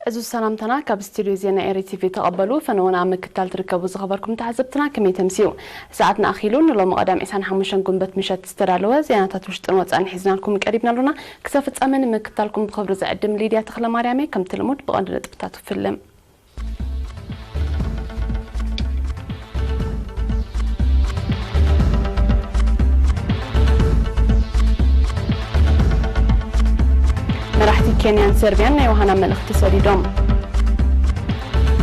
እዚ ሰላምታና ካብ ስቱድዮ ዜና ኤሪ ቲቪ ተቐበሉ። ፈነወና ኣብ ምክታል ትርከቡ ዝኸበርኩም ተዓዘብትና ከመይ ተምስዩ? ሰዓትና ኣኺሉ። ንሎሚ ቀዳም ዕስራን ሓሙሽተን ጉንበት ምሸት ዝተዳለወ ዜናታት ውሽጥን ወጻእን ሒዝናልኩም ቀሪብና ኣሎና። ክሳብ ፍጻመ ንምክታልኩም ብኽብሪ ዝዕድም ሊድያ ተኽለ ማርያም እየ። ከምቲ ልሙድ ብቐንዲ ነጥብታቱ ፍልም። መራሕቲ ኬንያን ሰርቢያን ናይ ዮሃና መልእኽቲ ሰዲዶም።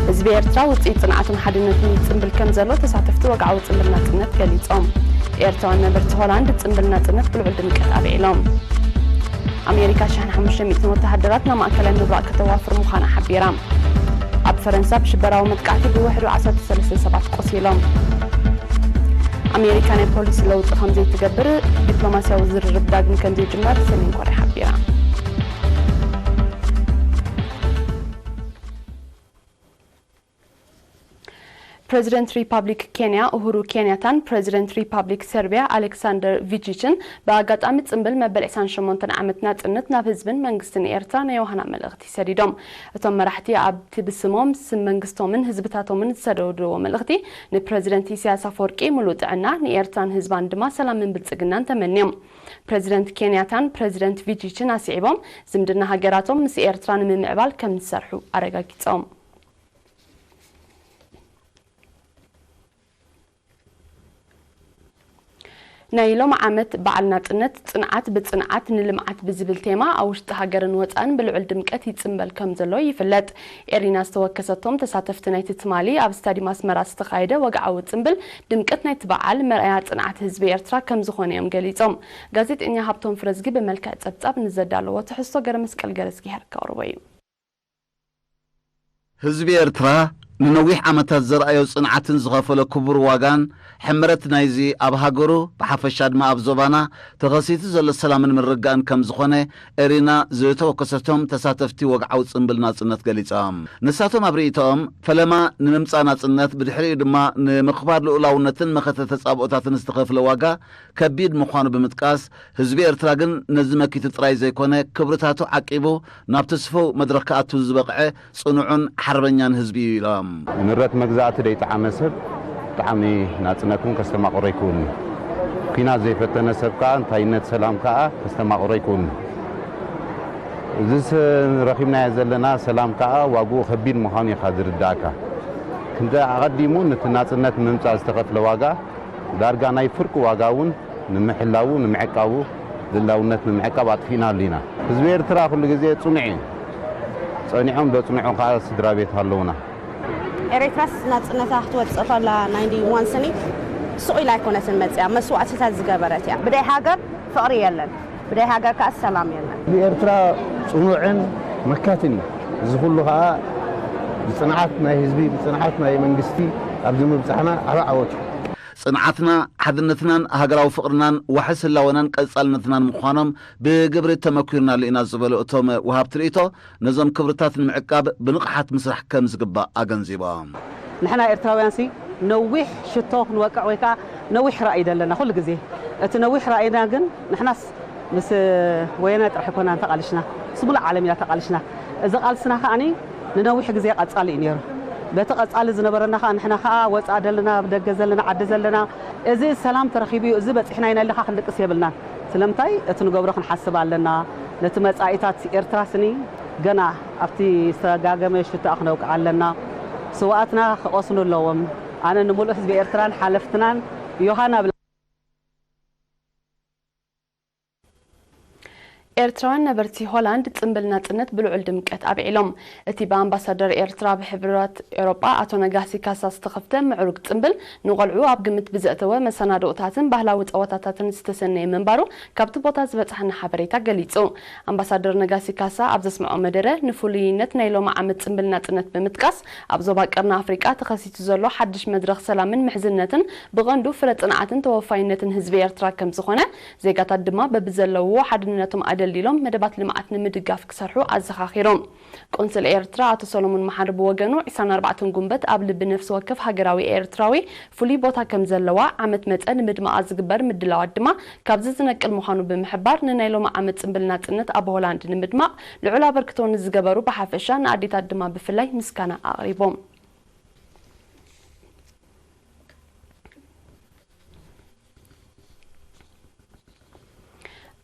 ህዝቢ ኤርትራ ውፅኢት ፅንዓትን ሓድነትን ይፅምብል ከም ዘሎ ተሳተፍቲ ወግዓዊ ፅምብል ናፅነት ገሊፆም። ኤርትራውያን ነበርቲ ሆላንድ ፅምብል ናፅነት ብልዑል ድምቀት ኣብዒሎም። ኣሜሪካ ሽሕን ሓሙሽተ ሚእትን ወተሃደራት ናብ ማእከላይ ምብራቕ ከተዋፍር ምዃና ሓቢራ። ኣብ ፈረንሳ ብሽበራዊ መጥቃዕቲ ብውሕዱ ዓሰርተ ሰለስተ ሰባት ቆሲሎም። ኣሜሪካ ናይ ፖሊሲ ለውጢ ከም ዘይትገብር፣ ዲፕሎማስያዊ ዝርርብ ዳግም ከም ዘይጅመር ሰሜን ኮርያ ሓቢራ። ፕረዚደንት ሪፓብሊክ ኬንያ ኡሁሩ ኬንያታን ፕረዚደንት ሪፓብሊክ ሰርቢያ ኣሌክሳንደር ቪቺችን ብኣጋጣሚ ጽምብል መበል ዕስራን ሸሞንተን ዓመት ናጽነት ናብ ህዝብን መንግስትን ኤርትራ ናይ ዮሃና መልእኽቲ ሰዲዶም። እቶም መራሕቲ ኣብቲ ብስሞም፣ ስም መንግስቶምን ህዝብታቶምን ዝሰደድዎ መልእኽቲ፣ ንፕረዚደንት ኢሳያስ ኣፈወርቂ ምሉእ ጥዕና፣ ንኤርትራን ህዝባን ድማ ሰላምን ብልጽግናን ተመንዮም። ፕረዚደንት ኬንያታን ፕረዚደንት ቪቺችን ኣስዒቦም፣ ዝምድና ሃገራቶም ምስ ኤርትራ ንምምዕባል ከም ዝሰርሑ ኣረጋጊጾም። ናይ ሎሚ ዓመት በዓል ናጽነት፣ ጽንዓት ብጽንዓት ንልምዓት ብዝብል ቴማ፣ ኣብ ውሽጢ ሃገርን ወጻእን ብልዑል ድምቀት ይጽምበል ከም ዘሎ ይፍለጥ። ኤሪና ዝተወከሰቶም ተሳተፍቲ ናይቲ ትማሊ ኣብ ስታዲየም ኣስመራ ዝተኻየደ ወግዓዊ ጽምብል፣ ድምቀት ናይቲ በዓል መርኣያ ጽንዓት ህዝቢ ኤርትራ ከም ዝኾነ እዮም ገሊጾም። ጋዜጠኛ ሃብቶም ፍረዝጊ ብመልክዕ ጸብጻብ ንዘዳለዎ ትሕዝቶ ገረመስቀል ገረዝጊሄር ከቕርቦ እዩ። ህዝቢ ኤርትራ ንነዊሕ ዓመታት ዘርኣዮ ጽንዓትን ዝኸፈሎ ክቡር ዋጋን፣ ሕምረት ናይዚ ኣብ ሃገሩ፣ ብሓፈሻ ድማ ኣብ ዞባና ተኸሲቱ ዘሎ ሰላምን ምርግጋእን ከም ዝኾነ፣ ኤሪና ዝተወከሰቶም ተሳተፍቲ ወግዓዊ ጽምብል ናጽነት ገሊጾም። ንሳቶም ኣብ ርእይቶኦም፣ ፈለማ ንምምጻእ ናጽነት፣ ብድሕሪኡ ድማ ንምኽባር ልኡላውነትን መኸተ ተጻብኦታትን ዝተኸፍለ ዋጋ ከቢድ ምዃኑ ብምጥቃስ፣ ህዝቢ ኤርትራ ግን ነዚ መኪቱ ጥራይ ዘይኮነ፣ ክብርታቱ ዓቂቡ፣ ናብቲ ስፉው መድረኽ ክኣቱ ዝበቕዐ ጽኑዕን ሓርበኛን ህዝቢ እዩ ኢሎም። ንብረት መግዛእቲ ዘይጠዓመ ሰብ ብጣዕሚ ናጽነት እውን ከስተማቕሮ ኣይክእልን እዩ። ኲናት ዘይፈተነ ሰብ ከኣ እንታይነት ሰላም ከኣ ከስተማቕሮ ኣይክእልን እዩ። እዚ ስ-፣ ረኺብናዮ ዘለና ሰላም ከኣ ዋግኡ ከቢድ ምዃኑ ኢኻ ዝርዳእካ። ክንዲ ኣቐዲሙ ነቲ ናጽነት ንምምጻእ ዝተኸፍለ ዋጋ ዳርጋ ናይ ፍርቂ ዋጋ እውን ንምሕላዉ፣ ንምዕቃቡ፣ ልላውነት ንምዕቃብ ኣጥፊእናሉ ኢና። ህዝቢ ኤርትራ ኩሉ ግዜ ጽኑዕ እዩ። ጸኒዖም ዘጽንዑ ከኣ ስድራ ቤት ኣለዉና። ኤሪትራስ ናጽነታ ክትወጽእ ከላ ናይንቲ ዋን ስኒ ስቕ ኢላ ኣይኮነትን መጽያ፣ መስዋእትታት ዝገበረት እያ። ብደይ ሃገር ፍቕሪ የለን፣ ብደይ ሃገር ከኣ ሰላም የለን። ንኤርትራ ጽኑዕን መካትን እዩ። እዚ ኩሉ ከኣ ብጽንዓት ናይ ህዝቢ፣ ብጽንዓት ናይ መንግስቲ ኣብዚ ምብጻሕና ዓቢ ዓወት እዩ። ጽንዓትና፣ ሓድነትናን ሃገራዊ ፍቕርናን ዋሕስ ህላወናን ቀጻልነትናን ምዃኖም ብግብሪ ተመኲርናሉ ኢና ዝበሉ እቶም ወሃብቲ ርእይቶ፣ ነዞም ክብርታት ንምዕቃብ ብንቕሓት ምስራሕ ከም ዝግባእ ኣገንዚቦም። ንሕና ኤርትራውያንሲ ነዊሕ ሽቶ ክንወቅዕ ወይ ከኣ ነዊሕ ራእይ ደለና ኩሉ ግዜ። እቲ ነዊሕ ራእይና ግን ንሕናስ ምስ ወያነ ጥራሕ ኣይኮናን ተቓሊሽና፣ ምስ ሙሉእ ዓለም ኢና ተቓሊሽና። እዚ ቃልስና ከኣኒ ንነዊሕ ግዜ ቀጻሊ እዩ ነይሩ። በቲ ቀጻሊ ዝነበረና ከኣ ንሕና ከኣ ወጻኢ ዘለና፣ ኣብ ደገ ዘለና፣ ዓዲ ዘለና፣ እዚ ሰላም ተረኺቡ እዩ፣ እዚ በጺሕና ኢና ኢልካ ክንድቅስ የብልናን። ስለምንታይ እቲ ንገብሮ ክንሓስብ ኣለና። ነቲ መጻኢታት ኤርትራ ስኒ ገና ኣብቲ ዝተጋገመ ሽቶኣ ክነውቅዓ ኣለና። ስውኣትና ክቆስኑ ኣለዎም። ኣነ ንምሉእ ህዝቢ ኤርትራን ሓለፍትናን ዮሃና ብላ። ኤርትራውያን ነበርቲ ሆላንድ ጽምብል ናጽነት ብልዑል ድምቀት ኣብዒሎም። እቲ ብኣምባሳደር ኤርትራ ኣብ ሕብረት ኤውሮጳ ኣቶ ነጋሲ ካሳ ዝተኸፍተ ምዕሩግ ጽምብል ንቖልዑ ኣብ ግምት ብዘእተወ መሰናድኦታትን ባህላዊ ጸወታታትን ዝተሰነየ ምንባሩ ካብቲ ቦታ ዝበጽሓና ሓበሬታ ገሊጹ። ኣምባሳደር ነጋሲ ካሳ ኣብ ዘስምዖ መደረ፣ ንፍሉይነት ናይ ሎሚ ዓመት ጽምብል ናጽነት ብምጥቃስ፣ ኣብ ዞባ ቀርኒ ኣፍሪቃ ተኸሲቱ ዘሎ ሓድሽ መድረኽ ሰላምን ምሕዝነትን ብቐንዱ ፍረ ጽንዓትን ተወፋይነትን ህዝቢ ኤርትራ ከም ዝኾነ፣ ዜጋታት ድማ በብዘለውዎ ሓድነቶም ኣደ ደልዲሎም መደባት ልምዓት ንምድጋፍ ክሰርሑ ኣዘኻኺሮም። ቆንስል ኤርትራ ኣቶ ሰሎሞን መሓሪ ብወገኑ፣ ዕስራን ኣርባዕተን ጉንበት ኣብ ልቢ ነፍሲ ወከፍ ሃገራዊ ኤርትራዊ ፍሉይ ቦታ ከም ዘለዋ፣ ዓመት መጸ ንምድማቓ ዝግበር ምድላዋት ድማ ካብዚ ዝነቅል ምዃኑ ብምሕባር፣ ንናይ ሎሚ ዓመት ጽምብል ናጽነት ኣብ ሆላንድ ንምድማቕ ልዑል ኣበርክቶ ንዝገበሩ ብሓፈሻ፣ ንኣዴታት ድማ ብፍላይ ምስጋና ኣቕሪቦም።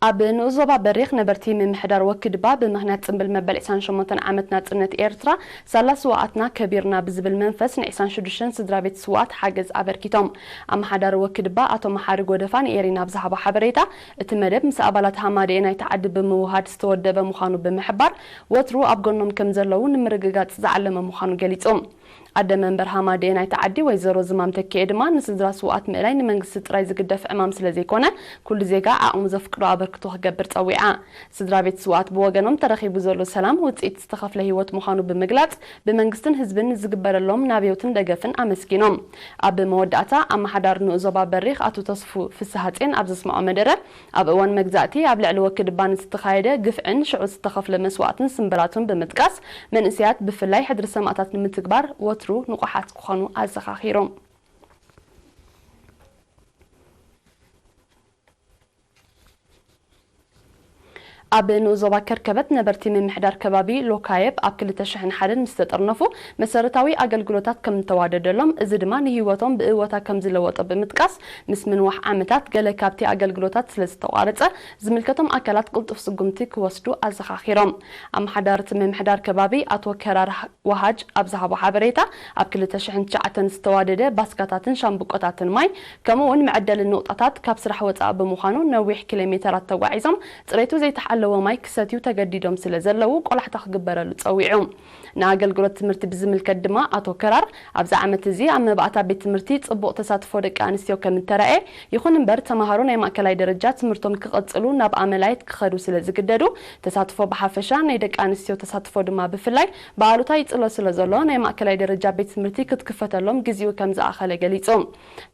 ኣብ ንኡስ ዞባ በሪኽ ነበርቲ ምምሕዳር ወክድባ፣ ብምኽንያት ጽምብል መበል ዕስራን ሸሞንተን ዓመት ናጽነት ኤርትራ፣ ሳላ ስውኣትና ከቢርና ብዝብል መንፈስ፣ ን ዕስራን ሽዱሽተን ስድራ ቤት ስውኣት ሓገዝ ኣበርኪቶም። ኣመሓዳሪ ወክድባ ኣቶ መሓሪ ጎደፋ ንኤሪና ኣብ ዝሃቦ ሓበሬታ፣ እቲ መደብ ምስ ኣባላት ሃማደኤ ናይቲ ዓዲ ብምውሃድ ዝተወደበ ምዃኑ ብምሕባር፣ ወትሩ ኣብ ጎኖም ከም ዘለዉ ንምርግጋጽ ዝዓለመ ምዃኑ ገሊጹ። ኣደ መንበር ሃማደኤ ናይቲ ዓዲ ወይዘሮ ዝማም ተኪኤ ድማ፣ ንስድራ ስውኣት ምእላይ ንመንግስቲ ጥራይ ዝግደፍ ዕማም ስለ ዘይኮነ፣ ኩሉ ዜጋ ዓቕሙ ዘፍቅዶ ኣበርክቶ ክገብር ጸዊዓ። ስድራ ቤት ስውኣት ብወገኖም፣ ተረኺቡ ዘሎ ሰላም ውጽኢት ዝተኸፍለ ህይወት ምዃኑ ብምግላጽ፣ ብመንግስትን ህዝብን ንዝግበረሎም ናብዮትን ደገፍን ኣመስጊኖም። ኣብ መወዳእታ፣ ኣመሓዳሪ ንኡስ ዞባ በሪኽ ኣቶ ተስፉ ፍስሃጼን ኣብ ዘስምዖ መደረ፣ ኣብ እዋን መግዛእቲ ኣብ ልዕሊ ወክድባ ንዝተኻየደ ግፍዕን ሽዑ ዝተኸፍለ መስዋእትን ስምብራቱን ብምጥቃስ፣ መንእሰያት ብፍላይ ሕድሪ ሰማእታት ንምትግባር ወትሩ ንቑሓት ክኾኑ ኣዘኻኺሮም። ኣብ ንኡስ ዞባ ከርከበት ነበርቲ ምምሕዳር ከባቢ ሎካየብ ኣብ ክልተ ሽሕን ሓደን ምስ ተጠርነፉ መሰረታዊ ኣገልግሎታት ከም እተዋደደሎም፣ እዚ ድማ ንህይወቶም ብእወታ ከም ዝለወጦ ብምጥቃስ፣ ምስ ምንዋሕ ዓመታት ገለ ካብቲ ኣገልግሎታት ስለ ዝተቋረጸ፣ ዝምልከቶም ኣካላት ቅልጡፍ ስጉምቲ ክወስዱ ኣዘኻኺሮም። ኣመሓዳሪ እቲ ምምሕዳር ከባቢ ኣቶ ከራር ወሃጅ ኣብ ዝሃቦ ሓበሬታ፣ ኣብ ክልተ ሽሕን ትሽዓተን ዝተዋደደ ባስካታትን ሻምብቆታትን ማይ፣ ከምኡ እውን መዐደሊ ንቑጣታት ካብ ስራሕ ወጻኢ ብምዃኑ፣ ነዊሕ ኪሎ ሜተራት ተጓዒዞም ጽሬቱ ዘይተሓለወ ማይ ክሰትዩ ተገዲዶም ስለ ዘለዉ፣ ቆላሕታ ክግበረሉ ጸዊዑ። ንኣገልግሎት ትምህርቲ ብዝምልከት ድማ፣ ኣቶ ከራር፣ ኣብዚ ዓመት እዚ ኣብ መባእታ ቤት ትምህርቲ ጽቡቕ ተሳትፎ ደቂ ኣንስትዮ ከም እተራእየ፣ ይኹን እምበር፣ ተማሃሮ ናይ ማእከላይ ደረጃ ትምህርቶም ክቕጽሉ ናብ ኣመላየት ክኸዱ ስለ ዝግደዱ፣ ተሳትፎ ብሓፈሻ፣ ናይ ደቂ ኣንስትዮ ተሳትፎ ድማ ብፍላይ ብኣሉታ ይጽሎ ስለ ዘሎ፣ ናይ ማእከላይ ደረጃ ቤት ትምህርቲ ክትክፈተሎም ግዜኡ ከም ዝኣኸለ ገሊጹ።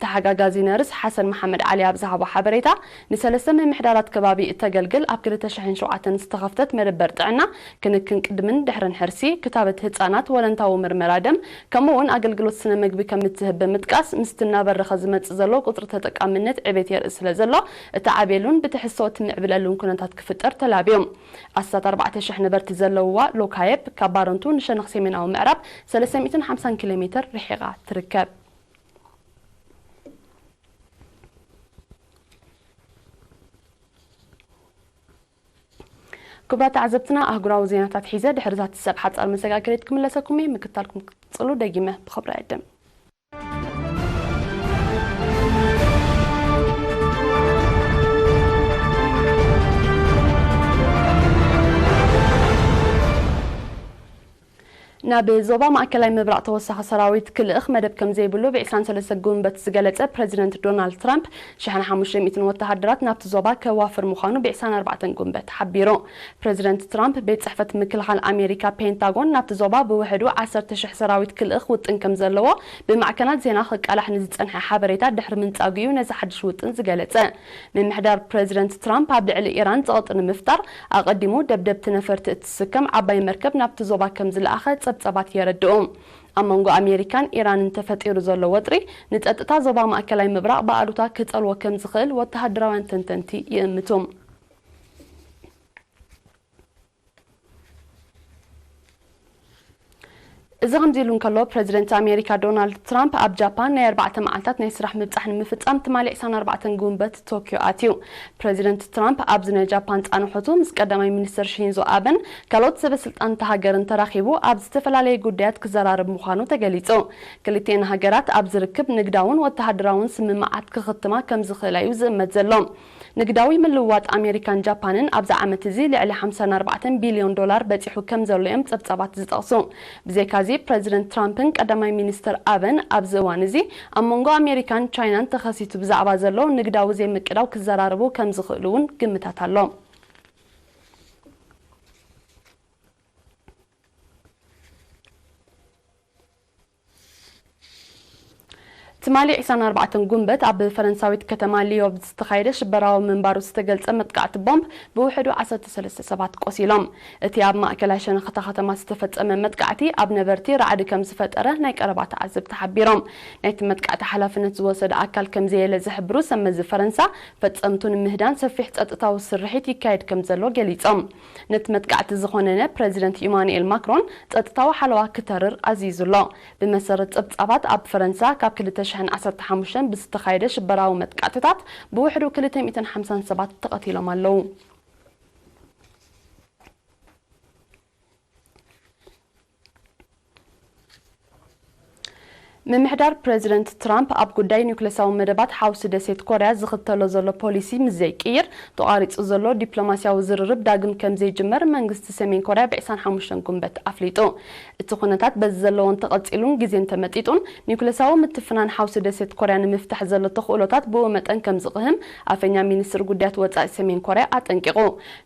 ተሓጋጋዚ ነርስ ሓሰን መሓመድ ዓሊ ኣብ ዝሃቦ ሓበሬታ፣ ንሰለስተ ምምሕዳራት ከባቢ እተገልግል፣ ኣብ ክልተ ሽሕን ሸውዓተን ዝተኸፍተት መደበር ጥዕና፣ ክንክን ቅድምን ድሕርን ሕርሲ፣ ክታበት ህጻናት፣ ወለንታዊ ምርመራ ደም፣ ከምኡ እውን ኣገልግሎት ስነ ምግቢ ከም እትህብ ብምጥቃስ፣ ምስቲ እናበረኸ ዝመጽእ ዘሎ ቁጽሪ ተጠቃምነት ዕቤት የርኢ ስለ ዘሎ፣ እትዓብየሉን ብትሕዝቶ እትምዕብለሉን ኩነታት ክፍጠር ተላብዮም። ኣስታት ኣርባዕተ ሽሕ ነበርቲ ዘለውዋ ሎካየብ፣ ካብ ባረንቱ ንሸነኽ ሰሜናዊ ምዕራብ ሰለስተ ሚእትን ሓምሳን ኪሎ ሜተር ርሒቓ ትርከብ። ክቡራት ተዓዘብትና፣ ኣህጉራዊ ዜናታት ሒዘ ድሕሪ እዛ ትሰብ ሓጻር መሰጋገሪት ክምለሰኩም እየ። ምክትታልኩም ክትቅጽሉ ደጊመ ብኽብሪ እዕድም። ናብ ዞባ ማእከላይ ምብራቕ ተወሳኺ ሰራዊት ክልእኽ መደብ ከም ዘይብሉ ብ ዕስራን ሰለስተን ጉንበት ዝገለጸ ፕረዚደንት ዶናልድ ትራምፕ፣ ሽሕን ሓሙሽተ ሚእትን ወተሃደራት ናብቲ ዞባ ከዋፍር ምዃኑ ብ ዕስራን ኣርባዕተን ጉንበት ሓቢሩ። ፕረዚደንት ትራምፕ፣ ቤት ጽሕፈት ምክልኻል ኣሜሪካ ፔንታጎን ናብቲ ዞባ ብውሕዱ ዓሰርተ ሽሕ ሰራዊት ክልእኽ ውጥን ከም ዘለዎ ብማዕከናት ዜና ክቃላሕ ንዝጸንሐ ሓበሬታ ድሕሪ ምንጻጉ እዩ ነዚ ሓድሽ ውጥን ዝገለጸ። ምምሕዳር ፕረዚደንት ትራምፕ ኣብ ልዕሊ ኢራን ጸቕጢ ንምፍጣር፣ ኣቐዲሙ ደብደብቲ ነፈርቲ እትስከም ዓባይ መርከብ ናብቲ ዞባ ከም ዝለኣኸ ጸብጸባት የረድኡ። ኣብ መንጎ ኣሜሪካን ኢራንን ተፈጢሩ ዘሎ ወጥሪ፣ ንጸጥታ ዞባ ማእከላይ ምብራቕ ብኣሉታ ክጸልዎ ከም ዝኽእል ወተሃደራውያን ተንተንቲ ይእምቱ። እዚ ከምዚ ኢሉ እንከሎ፣ ፕረዚደንት ኣሜሪካ ዶናልድ ትራምፕ ኣብ ጃፓን ናይ ኣርባዕተ መዓልታት ናይ ስራሕ ምብጻሕ ንምፍጻም ትማሊ ዕስራን ኣርባዕተን ጉንበት ቶክዮ ኣትዩ። ፕረዚደንት ትራምፕ ኣብዚ ናይ ጃፓን ጻንሖቱ ምስ ቀዳማይ ሚኒስትር ሺንዞ ኣበን ካልኦት ሰበ ስልጣን እታ ሃገርን ተራኺቡ ኣብ ዝተፈላለየ ጉዳያት ክዘራረብ ምዃኑ ተገሊጹ። ክልቲኤን ሃገራት ኣብዚ ርክብ ንግዳውን ወተሃደራውን ስምምዓት ክኽትማ ከም ዝኽእላ እዩ ዝእመት ዘሎ። ንግዳዊ ምልውዋጥ ኣሜሪካን ጃፓንን ኣብዚ ዓመት እዚ ልዕሊ ሓምሳን ኣርባዕተን ቢልዮን ዶላር በጺሑ ከም ዘሎ እዮም ጸብጻባት ዝጠቕሱ። ብዘይካዚ፣ ፕረዚደንት ትራምፕን ቀዳማይ ሚኒስትር ኣበን ኣብዚ እዋን እዚ ኣብ መንጎ ኣሜሪካን ቻይናን ተኸሲቱ ብዛዕባ ዘሎ ንግዳዊ ዘይምቅዳው ክዘራረቡ ከም ዝኽእሉ እውን ግምታት ኣሎ። ትማሊ ዕስራን ኣርባዕተን ጉንበት ኣብ ፈረንሳዊት ከተማ ሊዮብ ዝተኻየደ ሽበራዊ ምንባሩ ዝተገልጸ መጥቃዕቲ ቦምብ ብውሕዱ ዓሰርተ ሰለስተ ሰባት ቆሲሎም። እቲ ኣብ ማእከላይ ሸነኽ እታ ከተማ ዝተፈጸመ መጥቃዕቲ ኣብ ነበርቲ ራዕዲ ከም ዝፈጠረ ናይ ቀረባ ተዓዘብቲ ሓቢሮም። ናይቲ መጥቃዕቲ ሓላፍነት ዝወሰደ ኣካል ከም ዘየለ ዝሕብሩ ሰብ መዚ ፈረንሳ፣ ፈጸምቱ ንምህዳን ሰፊሕ ጸጥታዊ ስርሒት ይካየድ ከም ዘሎ ገሊጾም። ነቲ መጥቃዕቲ ዝኾነነ ፕረዚደንት ኢማኑኤል ማክሮን ጸጥታዊ ሓለዋ ክተርር ኣዚዙ ኣሎ። ብመሰረት ጸብጻባት ኣብ ፈረንሳ ካብ ክልተ ሽሕን ዓሰርተ ሓሙሽተን ብዝተኻየደ ሽበራዊ መጥቃዕትታት ብውሕዱ ክልተ ሚእትን ሓምሳን ሰባት ተቐቲሎም ኣለዉ። ምምሕዳር ፕረዚደንት ትራምፕ ኣብ ጉዳይ ኒውክለሳዊ መደባት ሓውሲ ደሴት ኮርያ ዝኽተሎ ዘሎ ፖሊሲ ምስ ዘይቅይር፣ ተቋሪጹ ዘሎ ዲፕሎማስያዊ ዝርርብ ዳግም ከም ዘይጅመር መንግስቲ ሰሜን ኮርያ ብ ዕስራን ሓሙሽተን ጉንበት ኣፍሊጡ። እቲ ኩነታት በዚ ዘለዎን ተቐጺሉን ግዜ እንተመጢጡን፣ ኒውክለሳዊ ምትፍናን ሓውሲ ደሴት ኮርያ ንምፍታሕ ዘሎ ተኽእሎታት ብኡ መጠን ከም ዝቕህም ኣፈኛ ሚኒስትር ጉዳያት ወጻኢ ሰሜን ኮርያ ኣጠንቂቑ።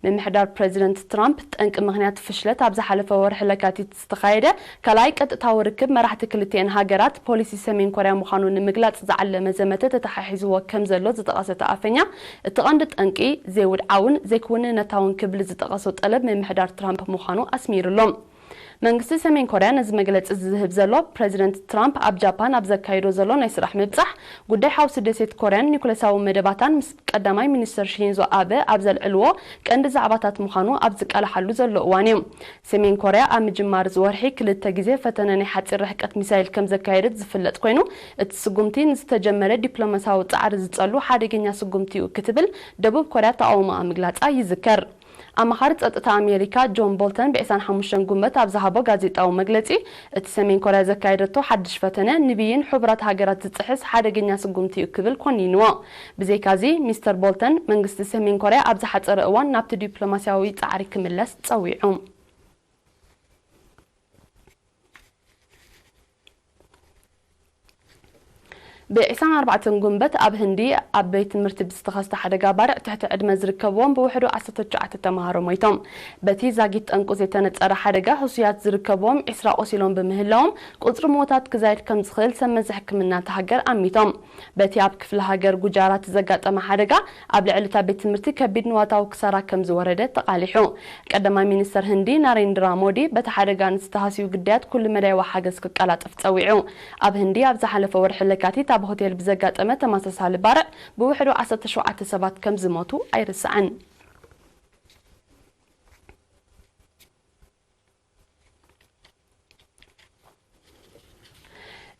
ምምሕዳር ፕረዚደንት ትራምፕ ጠንቂ ምኽንያት ፍሽለት ኣብ ዝሓለፈ ወርሒ ለካቲት ዝተኻየደ ካልኣይ ቀጥታዊ ርክብ መራሕቲ ክልቲኤን ሃገራት ፖሊሲ ሰሜን ኮርያ ምዃኑ ንምግላጽ ዝዓለመ ዘመተ ተተሓሒዝዎ ከም ዘሎ ዝጠቐሰ እቲ ኣፈኛ፣ እቲ ቀንዲ ጠንቂ ዘይውድዓውን ዘይክውንነታውን ክብል ዝጠቐሶ ጠለብ ምምሕዳር ትራምፕ ምዃኑ ኣስሚሩሎም። መንግስቲ ሰሜን ኮርያ ነዚ መግለጺ ዝህብ ዘሎ፣ ፕረዚደንት ትራምፕ ኣብ ጃፓን ኣብ ዘካይዶ ዘሎ ናይ ስራሕ ምብጻሕ፣ ጉዳይ ሓውሲ ደሴት ኮርያን ኒኩለሳዊ መደባታን ምስ ቀዳማይ ሚኒስተር ሺንዞ ኣበ ኣብ ዘልዕልዎ ቀንዲ ዛዕባታት ምዃኑ ኣብ ዝቃላሓሉ ዘሎ እዋን እዩ። ሰሜን ኮርያ ኣብ ምጅማር እዚ ወርሒ ክልተ ግዜ ፈተነ ናይ ሓጺር ርሕቀት ሚሳይል ከም ዘካየደት ዝፍለጥ ኮይኑ፣ እቲ ስጉምቲ ንዝተጀመረ ዲፕሎማስያዊ ጻዕሪ ዝጸሉ ሓደገኛ ስጉምቲ እዩ ክትብል ደቡብ ኮርያ ተቓውሞኣ ምግላጻ ይዝከር። ኣማኻሪ ጸጥታ ኣሜሪካ ጆን ቦልተን ብ ዕስራን ሓሙሽተን ጉንበት ኣብ ዝሃቦ ጋዜጣዊ መግለጺ፣ እቲ ሰሜን ኮርያ ዘካየደቶ ሓድሽ ፈተነ ንብይን ሕቡራት ሃገራት ዝጥሕስ ሓደገኛ ስጉምቲ እዩ ክብል ኮኒንዎ። ብዘይካዚ፣ ሚስተር ቦልተን መንግስቲ ሰሜን ኮርያ ኣብ ዝሓጸረ እዋን ናብቲ ዲፕሎማስያዊ ጻዕሪ ክምለስ ጸዊዑ። ብ ዕስራን ኣርባዕተን ጉንበት ኣብ ህንዲ ኣብ ቤት ትምህርቲ ብዝተኸስተ ሓደጋ ባርዕ ትሕቲ ዕድመ ዝርከብዎም ብውሕዱ ዓሰርተ ትሽዓተ ተምሃሮ ሞይቶም። በቲ ዛጊት ጠንቁ ዘይተነጸረ ሓደጋ ህሱያት ዝርከብዎም ዕስራ ቆሲሎም ብምህላዎም ቁጽሪ ሞታት ክዛይድ ከም ዝኽእል ሰብ መዚ ሕክምና እታ ሃገር ኣሚቶም። በቲ ኣብ ክፍለ ሃገር ጉጃራት ዘጋጠመ ሓደጋ ኣብ ልዕሊ እታ ቤት ትምህርቲ ከቢድ ንዋታዊ ክሳራ ከም ዝወረደ ተቓሊሑ። ቀዳማይ ሚኒስተር ህንዲ ናሬንድራ ሞዲ በቲ ሓደጋ ንዝተሃስዩ ግዳያት ኩሉ መዳያዊ ሓገዝ ክቀላጠፍ ጸዊዑ። ኣብ ህንዲ ኣብ ዝሓለፈ ወርሒ ለካቲት ኣብ ሆቴል ብዘጋጠመ ተመሳሳሊ ባርዕ ብውሕዱ ዓሰርተ ሸውዓተ ሰባት ከም ዝሞቱ ኣይርስዕን።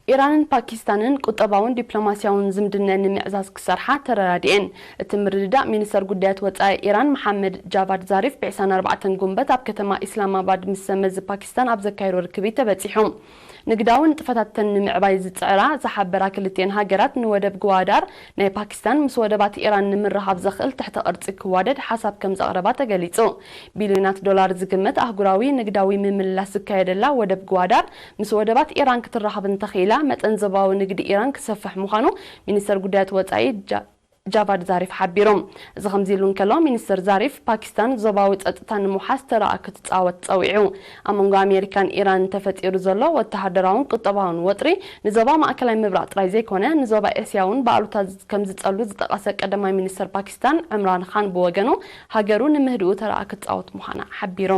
ኢራንን ፓኪስታንን ቁጠባውን ዲፕሎማስያውን ዝምድነን ንምዕዛዝ ክሰርሓ ተረዳዲኤን። እቲ ምርድዳእ ሚኒስተር ጉዳያት ወጻኢ ኢራን መሓመድ ጃቫድ ዛሪፍ ብ ዕስራን ኣርባዕተን ጉንበት ኣብ ከተማ ኢስላማባድ ምስ ሰብ መዚ ፓኪስታን ኣብ ዘካየዶ ርክብ እዩ ተበጺሑ። ንግዳዊ ንጥፈታተን ንምዕባይ ዝጽዕራ ዝሓበራ ክልቲኤን ሃገራት ንወደብ ግዋዳር ናይ ፓኪስታን ምስ ወደባት ኢራን ንምርኻብ ዘኽእል ትሕተ ቅርጺ ክዋደድ ሓሳብ ከም ዘቕረባ ተገሊጹ። ቢልዮናት ዶላር ዝግመት ኣህጉራዊ ንግዳዊ ምምልላስ ዝካየደላ ወደብ ግዋዳር ምስ ወደባት ኢራን ክትራኸብ እንተኽኢላ፣ መጠን ዞባዊ ንግዲ ኢራን ክሰፍሕ ምዃኑ ሚኒስተር ጉዳያት ወጻኢ ጃ-፣ ጃቫድ ዛሪፍ ሓቢሩ። እዚ ከምዚ ኢሉ እንከሎ፣ ሚኒስተር ዛሪፍ ፓኪስታን ዞባዊ ጸጥታ ንምውሓስ ተራኣ ክትጻወት ጸዊዑ። ኣብ መንጎ ኣሜሪካን ኢራንን ተፈጢሩ ዘሎ ወተሃደራውን ቁጠባውን ወጥሪ ንዞባ ማእከላይ ምብራቕ ጥራይ ዘይኮነ፣ ንዞባ ኤስያ እውን ብኣሉታ ከም ዝጸሉ ዝጠቐሰ ቀዳማይ ሚኒስተር ፓኪስታን ዕምራን ኻን ብወገኑ፣ ሃገሩ ንምህድኡ ተራኣ ክትጻወት ምዃና ሓቢሩ።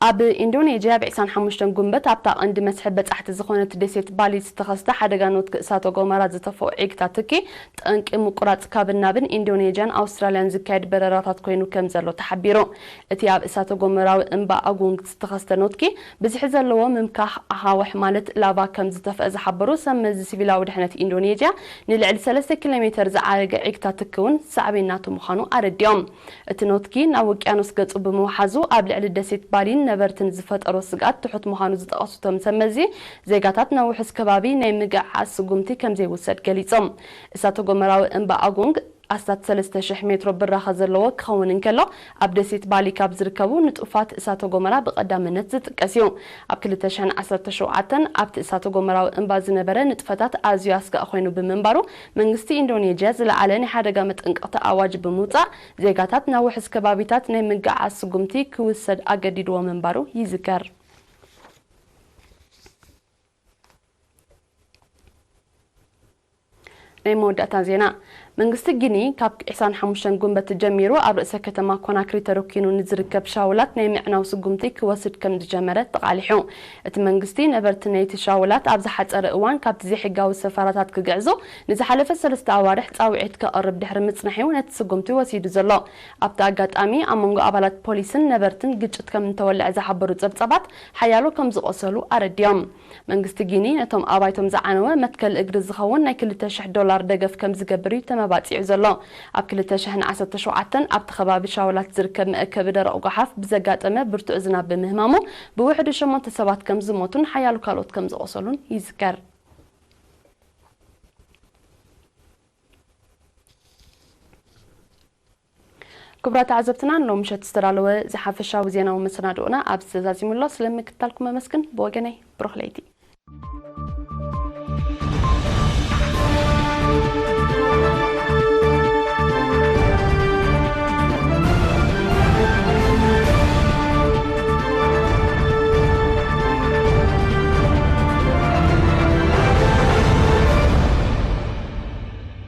ኣብ ኢንዶኔዥያ፣ ኣብ ዕስራን ሓሙሽተን ጉንበት ኣብታ ቀንዲ መስሕብ በጻሕቲ ዝኾነት ደሴት ባሊ ዝተኸስተ ሓደጋ ኖትኪ እሳተ ጎመራ ዝተፈኡ ዒግታት ትኪ፣ ጠንቂ ምቁራጽ ካብን ናብን ኢንዶኔዥያን ኣውስትራልያን ዝካየድ በረራታት ኮይኑ ከም ዘሎ ተሓቢሩ። እቲ ኣብ እሳተ ጎመራዊ እምባ ኣጉንግ ዝተኸስተ ኖትኪ፣ ብዝሒ ዘለዎ ምምካኽ ኣኻውሕ ማለት ላቫ ከም ዝተፍአ ዝሓበሩ ሰብ መዚ ሲቪላዊ ድሕነት ኢንዶኔዥያ፣ ንልዕሊ ሰለስተ ኪሎ ሜተር ዝዓረገ ዒግታት ትኪ እውን ሳዕቤን ናቱ ምዃኑ ኣረዲኦም። እቲ ኖትኪ ናብ ውቅያኖስ ገጹ ብምውሓዙ፣ ኣብ ልዕሊ ደሴት ባሊን ነበርትን ዝፈጠሮ ስግኣት ትሑት ምዃኑ ዝጠቐሱ እቶም ሰብ መዚ፣ ዜጋታት ናብ ውሑስ ከባቢ ናይ ምግዕዓዝ ስጉምቲ ከም ዘይውሰድ ገሊጾም። እሳተ ጎመራዊ እምባ ኣጉንግ ኣስታት ሰለስተ ሽሕ ሜትሮ ብራኸ ዘለዎ ክኸውን እንከሎ፣ ኣብ ደሴት ባሊ ካብ ዝርከቡ ንጡፋት እሳተ ጎመራ ብቐዳምነት ዝጥቀስ እዩ። ኣብ ክልተ ሽሕን ዓሰርተ ሸውዓተን ኣብቲ እሳተ ጎመራዊ እምባ ዝነበረ ንጥፈታት ኣዝዩ ኣስጋእ ኮይኑ ብምንባሩ፣ መንግስቲ ኢንዶኔዥያ ዝለዓለ ናይ ሓደጋ መጠንቀቕታ ኣዋጅ ብምውጻእ፣ ዜጋታት ናብ ውሑስ ከባቢታት ናይ ምግዓዝ ስጉምቲ ክውሰድ ኣገዲድዎ ምንባሩ ይዝከር። ናይ መወዳእታ ዜና። መንግስቲ ጊኒ ካብ ዕስራን ሓሙሽተን ጉንበት ጀሚሩ ኣብ ርእሰ ከተማ ኮናክሪ ተረኪኑ ንዝርከብ ሻውላት ናይ ምዕናው ስጉምቲ ክወስድ ከም ዝጀመረ ተቓሊሑ። እቲ መንግስቲ ነበርቲ ናይቲ ሻውላት ኣብ ዝሓጸረ እዋን ካብቲ ዘይሕጋዊ ሰፈራታት ክግዕዙ ንዝሓለፈ ሰለስተ ኣዋርሕ ጻውዒት ከቕርብ ድሕሪ ምጽናሕ እዩ ነቲ ስጉምቲ ወሲዱ ዘሎ። ኣብቲ ኣጋጣሚ ኣብ መንጎ ኣባላት ፖሊስን ነበርትን ግጭት ከም እንተወልዐ ዝሓበሩ ጸብጻባት ሓያሎ ከም ዝቖሰሉ ኣረዲኦም። መንግስቲ ጊኒ ነቶም ኣባይቶም ዝዓነወ መትከል እግሪ ዝኸውን ናይ ክልተ ሽሕ ዶላር ደገፍ ከም ዝገብር እዩ ተመባጺዑ ዘሎ። ኣብ ክልተ ሽሕን ዓሰርተ ሸውዓተን ኣብቲ ከባቢ ሻውላት ዝርከብ መእከቢ ደረቕ ጓሓፍ ብዘጋጠመ ብርቱዕ ዝናብ ብምህማሙ ብውሕዱ ሸሞንተ ሰባት ከም ዝሞቱን ሓያሎ ካልኦት ከም ዝቖሰሉን ይዝከር። ክቡራት ተዓዘብትና፣ ንሎሚ ምሸት ዝተዳለወ ዝሓፈሻዊ ዜናዊ መሰናድኦና ኣብዚ ተዛዚሙ ኣሎ። ስለምክትታልኩም ኣመስግን። ብወገነይ ብሩኽ ለይቲ።